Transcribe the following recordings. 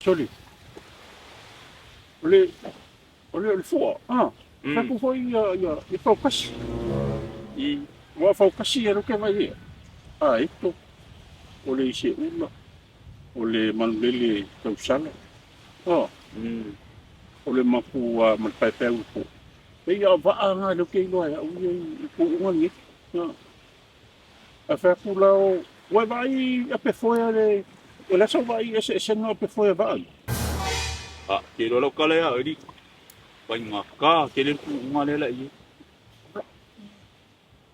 Soli. O le o le o le fua, ah. Fai atu foi ia ia ia faukasi. I ua faukasi ia loke vai ia. A ito o le ise ula o le manulele tausala. Ah. O le mapu a ma le paepae upu. E ia vaa nga loke iloa e au ia i puunga ni. Ah. Ae fai atu la o, ua e vaai i apefoe a le, o le a sau vaai i eseesega o apefoe a vaa ia? A, ke iloa lau kala ia ali, faigata tele le tuuga lea la i ai.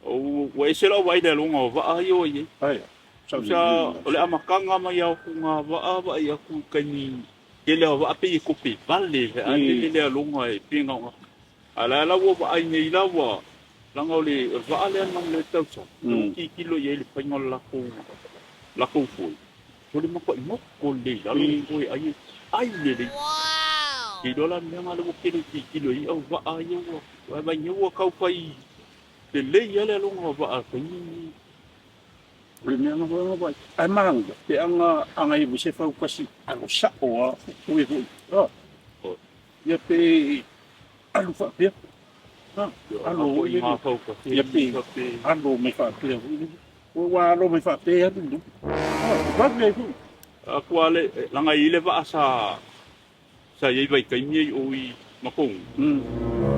O, ua ese lau vaai i le aloga o vaa ia ua i ai. Aia, sau Tusa, o le amataga mai lava o tuna vaa vaai atu i taimi tele o vaa pei e kope vale, a lele le aloga e pei na ona A o la la ua vaai nei la ua leaga o le vaa lea na le tausaga ua tilotilo i ai i le faiga o le latou latou foe, o le matuai moko lelei i lalo le foe ai ai lelei. Ou te iloa la le mea lena lea ua tele tilotilo i ai au vaa ia ua vaai nei ua tau fai lelei lava le aloga o vaa i le taimi lenei. O le mea na foi na vaai, ae manaia pe ana ana i ai se fautasi alo sao lava foe foi. Ia pe alu faapea. Ha, alo foi lele. Ia pe alo mai faapea foi lele. Ua alo mai faapea alu lele. Ha, vave ai foi. Aku a le langa i le vaa sa sa i ai vaitaimi ai o i makou.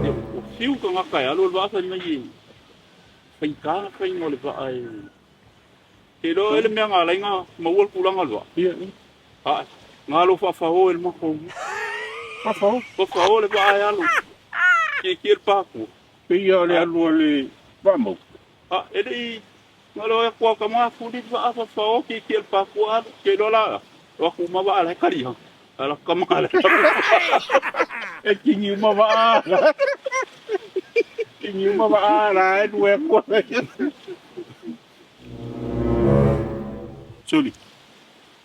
Ia o fiu tagata e alu o le vaa fai mai e faigata na faiga o le vaa e Te iloa e le mea na ala ai na maua le tulaga o le vaa. Ia. A, na alo faafao e le matou. Faafao? Faafao le vaa e alo. Kiekie le pākua. Pei o le alu a le vaamau. A, e le i, na alo atu a tama fuli le vaa faafao kiekie le pākua alu. Te iloa la, o atu uma vaa la e kali ha. Ala kama le. E kingi uma vaa. Kingi uma vaa la e lue atu. Soli.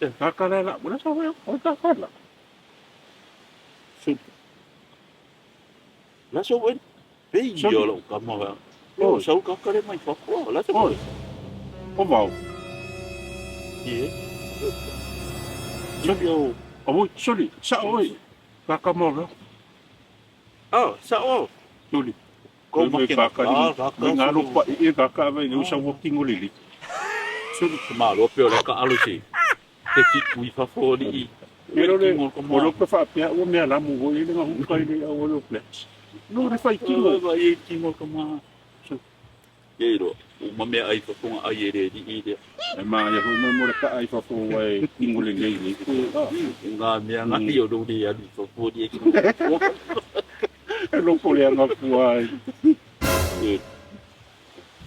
E kakala la, wala sa wala, o kakala. Soli. La so wen. Pei Soli. o lau kama wa. O sau kakale mai fafo. La so. Oi. O vau. Ie. Soli. O soli, sa oi. Kakama la. Oh, sa o. Soli. Kou make na ka, ka ka ngalo pa e ka ka vai le usa walking o lili. Soli. Malo pe o le ka alo se. Te ki kui fafo li. E lo le o lo pe faapea ua mea lamu foi le gahuka i le au o le flex. No le fai tino. Vai e tino ka ma. Ke ro, u ma mea ai fafo nga ai e le li i le. E ma ia hui mo le ka ai fafo e tingo le nei nei. Nga mea nga i o lo le alu fafo li e ki. E loko le anga fua.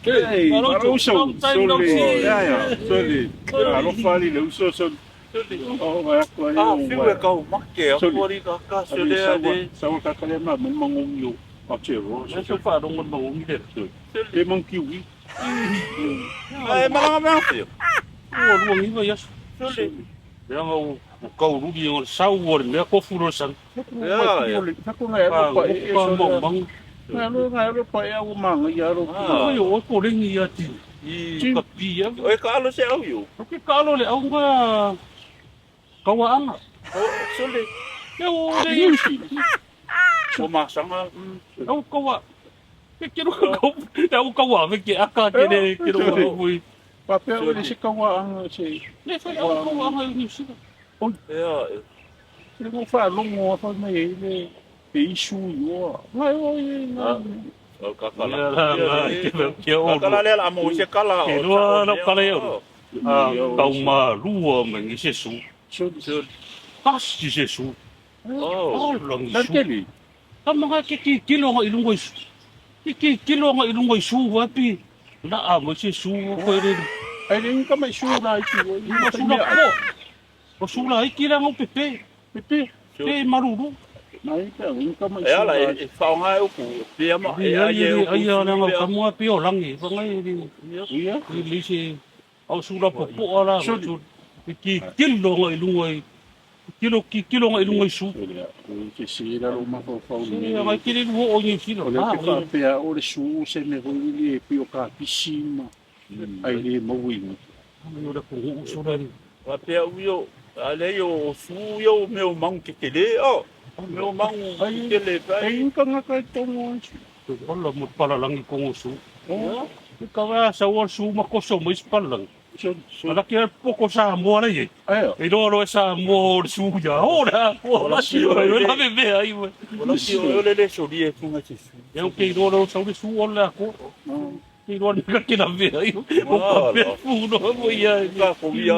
Hey, malo uso. Sole. Ya ya, sole. Alofa ali le uso sole. Oh, vai aku ai. Ah, fiu e kau make aku ari ka ka sole ale. Sawa ka kale ma mo mangongi o. A te ro. Se so fa rongo mangongi le. E mang kiwi. Ai malanga mea fiu. Ua lua ngiva ia. Sole. Mea nga u kau ruri o sau o le mea kofu lo san. Ya ya. Ko ngai alo pa e so mang. Ngai alo ngai alo pa e au manga ia alo. Ai o ko lengi ia ti. I ka pia. O e ka alo se au yo. O ke ka alo le au nga kaua anga. O sole. E o le i. O masanga. Au kaua. Ke ke ro kau. E au kaua ve ke aka ke le ke ro au i. Papea o le se kaua anga se. Ne fai au kaua anga i New Zealand. Oi. Ea. Le mo faalogo a fai mai ai le e isu i oa. Ngai o i ngai. O ka kala. Ke o. Ka kala le la mo se kala. Ke lua la kala e o. A kau ma lua me ngi se su. Kasi se su. Oh. Langi su. Keli. Ka manga ke ki kilo nga ilungo isu. Ke ki kilo nga ilungo isu wapi. La a mo se su ko re. Ai le ka mai su la i ki. Ma su la ko. O su la iki la ngau pepe. Pepe. Pe maruru. Mai pe un ka mai E ala e whaonga e uku. Pia ma e ai e uku. Ai ala ngau kamua pe o langi. Whangai ni. Ia. Ni lise au su la popo ala. Su. Ki kilo nga ilungo i. Kilo ki kilo nga ilungo i su. Ke se la lo mafau ni. Se ngai kiri lu o ni silo. O le ke whapea o le su se me hoi le e pio ka pisi ma. Ai le maui. Ai o le ko uso la ni. Whapea uio. A leai o su ia o mea o magu tetele o. Mea o magu tetele Ai pai. i kangaka e tongo ai. Ola mo palalagi kongo su. I ka wa sa wa su ma koso mo is palalagi. Ala ke poko sa mo ala ye. Ai, E loa loa sa mo o su ya. Ora, o Ola la si si o o le- la be be ai. O la si o le le soli e funga se su. Ia ke loa loa sa le su o la ko. Ke loa ni ka ke la be ai. O ka pe fu no mo ia. Ka ko ia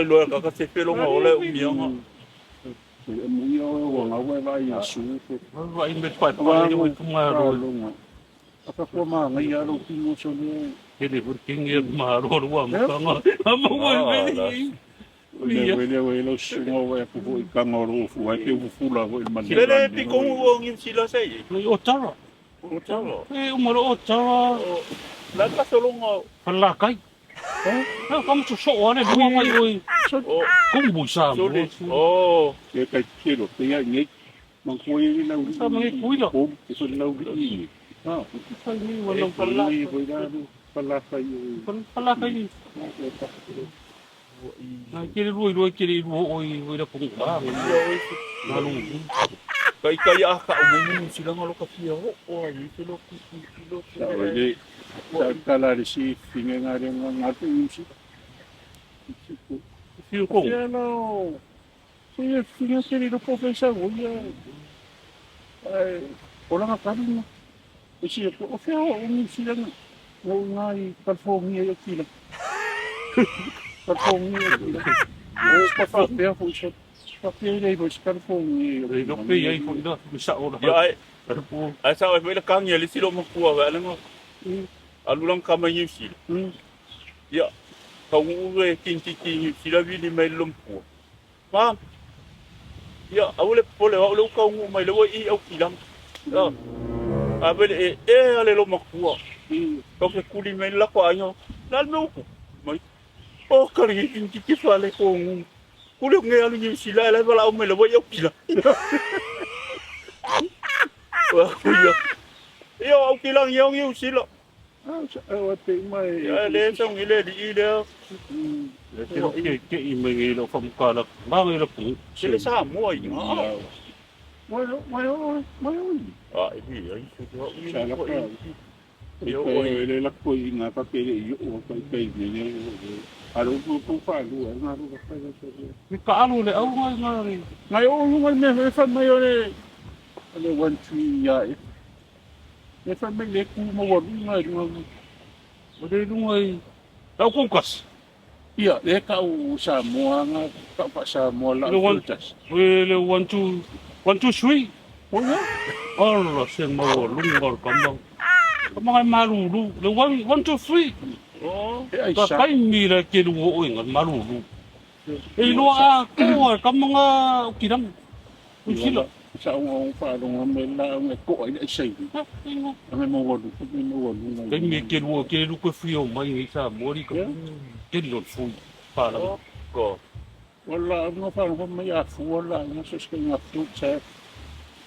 lo ka ka se pelo o le umianga. E mu ia o wanga we vai a su. Vai me pai pai o tu ma ro. Longa. Apa ko ma ngai a ro pingo so ne. Ke le bur king e ma ro ro ma ka nga. Ma mo e. Le we le we lo su ngo we pu i ka ngo fu ai pe fu la vo i man. Le le pi kongu o ngin sila se. O tara. O talo. E o maro o tara. La ka solonga Falakai. Eh? Ka mo so o ale bua mai oi. o Kumbu sa mo. soli. O Ke kai kero te ia ngai. Man ko i la u. Sa mangi kuila. Ko te so la u i. Ah, Sai ni wala e pala. i vo i la pala kai. Pala kai. Na kere roi roi kere ro oi oi la kongu. Ah, na lu. Kai kai a ka o mai sila ngalo ka fia o o ai te lo ku ku lo. Sa o le sa kala le si finga ngare ngā tu i si. Fiu kongu. Ia no. Ia finga se ri po fesa o ia. Ai, o langa karu. E si o fea o ni si langa. O ngā i California i kila. California i kila. O pa fa pea fo sa pa pea rei fo sa California. Rei no pe ai fo ina sa o la. Ia ai Po. ai sa ai la kangi le silo mo kua wa lenga. Alu lang ka mai ni sila. Ia ka u e kin ki ki ni sila vi ni mai lom kua. Ma ia au le pole au le ka u mai le wo i au kilang. Ia a vele e e ale lo makua. Ka ke kuli mai la ko ai La me ku. Mai. O ka ri kin ki ki fa le ko ngu. Kuli nge alu ni sila la bala au mai le wo i au kilang. Wa ia. Ia au kilang ia ngi sila. Ah, sa o te mai. Ia le sa ngi le li le. Ke ke ke i mai ngi lo fam ka la. Ma ngi la ku. Se le sa mo ai nga. Mai mai mai mai. A e bi ai su ko Sa la ka. E le la ko i ngā pa pere i o kai kai ne ne. Aro ku ku fa lu ngā ru ka fa sa. Mi ka alu le au ngai ngai. Ngai o ngai me me fa mai o le le one tree ia e. Me fa mai le ku mo wa ngai ngai. O le lunga i. Lau kongkas. Ia le ka u sa moa nga ka pa sa moa la Le one- tas. O le 1 2 1 2 3. O ia? Ala se maua lunga o le kama. Kama ngai malulu. Le 1 1 2 3. Oh. E ai Ka sa. kai mi le ke lu o inga malulu. E loa a koa kama nga ukirang. Usila. Sa o o fa lo me la ngai ko ai ai sei. Ngai mo wa lu me mo wa lu ngai. Kai mi ke lu ke lu ko fio mai ngi sa mori ka. Ke lo fu. Pala. Ko. Wala nga fa lo mai a fu wala nga so ska nga fu sa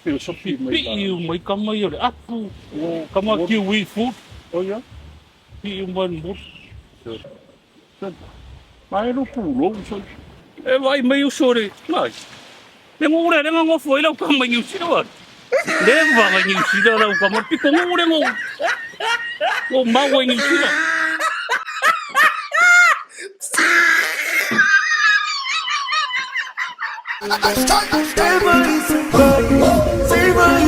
filosofi mai Pi la. i mai kama i o le apu. O Kama kiwi food. O ia. Pi i mai mo. Mai lo pu lo so. E vai mai usore. Mai. Le ngure le ngo foi lau kama ngi usira wa. Le va ngi usira lau kama pi ko ngure ngo. O maua ngi usira. Sema